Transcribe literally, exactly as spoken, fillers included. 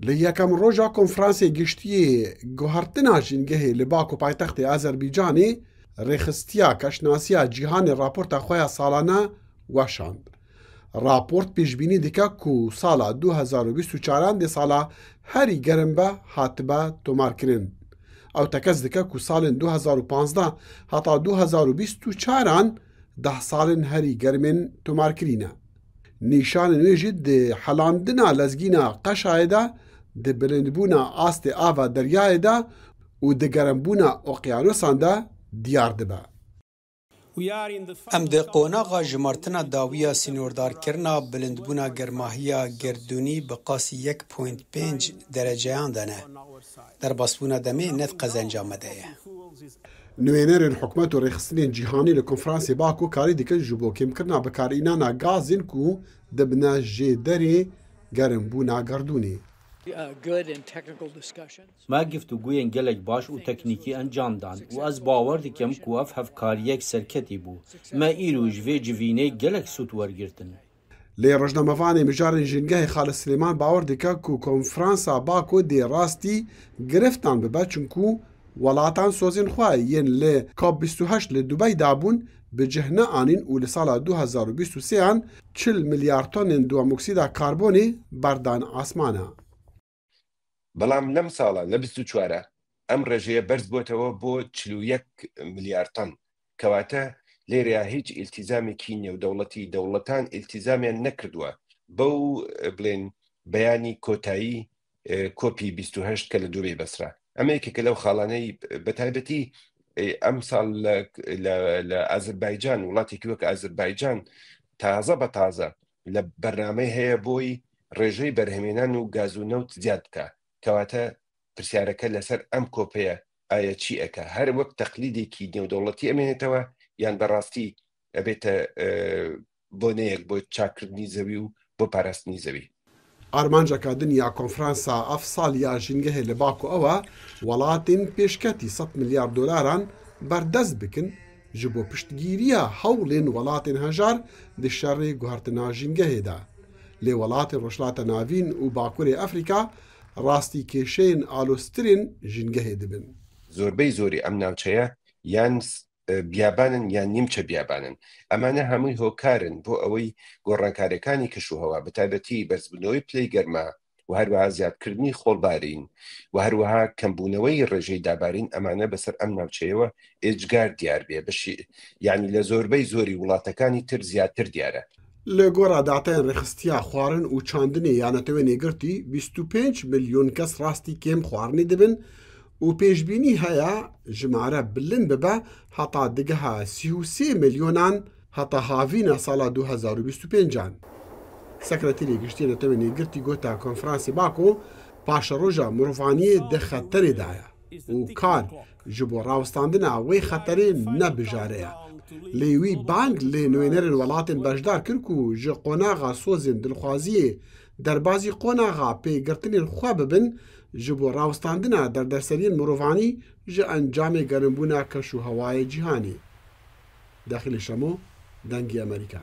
Li yekem roja konferansê giştiyê guhertina jîngehê li Baku paytextê Azerbaycanê, rêxistiya keşnasiya cîhanê raporta xwe ya salane weşand. Raport pêşbînî dike ku sala du hezar û bîst û çaran dê sala herî germ be hatibe tomarkirin. Ew tekez dike ku salên du hezar û panzdeh heta du hezar û bîst û çaran deh salên herî germên tomarkirî ne. Nîşanên wê jî di helandina lezgîna qeşayê de, di bilindbûna astê ava deryayê de û di germbûna oqyanosan de diyar dibe. Em di qonaxa jimartina dawiya sînordarkirina bilindbûna germahiya gerdûnî bi qasî yek point pênc dereceyan de ne. Derbasbûna demê ne di qezenca me de ye. Nûênerên hikûmet û rêxistinên cîhanî li konferansê Baku karî dikin ji bo kêmkirina bikarînana gazên ku dibine jêderê germbûna gerdûnê. Me giftûguyên gelek baş û teknîkî encam dan û ez bawer dikim ku ev hevkariyek serketî bû. Me îro ji vê civînê gelek sûd wergirtin. Lê rojnamevanê mijarên jîngehê Xalid Silêman bawer dike ku konferansa Baku dê rastî giriftan bibe, çunku welatan sozên xwe yên li COP bîst û heşt li Dubey dabûn bi cih neanîn û li sala du hezar û bîst û sêyan çil milyar tonên duamoksîda karbonê berdan asmana. بەڵام لەم ساڵە لە بیست و چوارە ئەم ڕێژەیە بەرز بۆتەوە بۆ چل و یەک ملیار تەن. کەواتە لێرەیا هیچ ئیلتیزامێکی نێودەوڵەتی، دەوڵەتان ئیلتیزامیان نەکردووە بەو، بڵێن، بەیانی کۆتایی کۆپی بیست و هەشت کە لە دوبەی بەسرا. ئەمە یەکێکە لەو خاڵانەی بەتایبەتی ئەم ساڵ لە ئازربایجان، وڵاتێکی وەک ئازربایجان تازە بە تازە لە بەرنامەی هەیە بۆی ڕێژەی بەرهەمێنان و گاز و نەوت زیاد بکە. کەواتە پرسیارەکە لەسەر ئەم کۆپەیە ئایا چی ئەکا؟ هەر وەک تەقلیدێکی نێودەوڵەتی ئەمێنێتەوە یان بەڕاستی ئەبێتە بۆنەیەک بۆ چاکردنی زەوی و بۆ پاراستنی زەوی؟ ئارمانجەکە دنیا کۆنفرانسا ئەف ساڵ یا ژینگەهێ لە باکو ئەوە وڵاتین پێشکەتی سەد ملیار دۆلاران بەردەست بکن ji bo piştgîriya hewlên welatên hejar di şerê guhertina jîngehê de. Lê welatên Rojhilata Navîn û Bakurê Efrîka rastî kêşeyên aloztirên jîngehê dibin. زۆربەی زۆری ئەم ناوچەیە یان بیابانن یان نیمچە بیابانن. ئەمانە هەمووی هۆکارن بۆ ئەوەی گۆڕانکاریەکانی کەشوهەوا، بەتایبەتی بەرزبوونەوەی پلەی گەرما و هەروەها زیادکردنی خۆڵبارین و هەروەها کەمبوونەوەی ڕێژەی دابارین، ئەمانە بەسەر ئەم ناوچەیەوە ئێجگار دیار بێ، بەشی، یانی لە زۆربەی زۆری وڵاتەکانی تر زیاتر دیارە. Li gora dateyên rêxistiya xwarin û çandinê ya Netewên Yekgirtî, bîst û pênc milyon kes rastî kêm xwarinê dibin û pêşbînî heye jimare bilind bibe heta digeha sî û sê milyonan heta havîna sala du hezar û bîst û pêncan. Sekreterê Giştî Netewên Yekgirtî gote konferansê Bako paşeroja mirovaniyê di xeterê de ye û kar ji bo rawestandina wê xeterê ne bijare ye. Lê wî bang li nûênerên welatên beşdar kir ku ji qonaxa sozên dilxwaziyê derbazî qonaxa pêgirtinên xwe bibin ji bo rawestandina derdeseriyên mirovanî ji encamê gerimbûna keş û hewayê cîhanê. Dexîlê Şemo, Dengê Amerîka.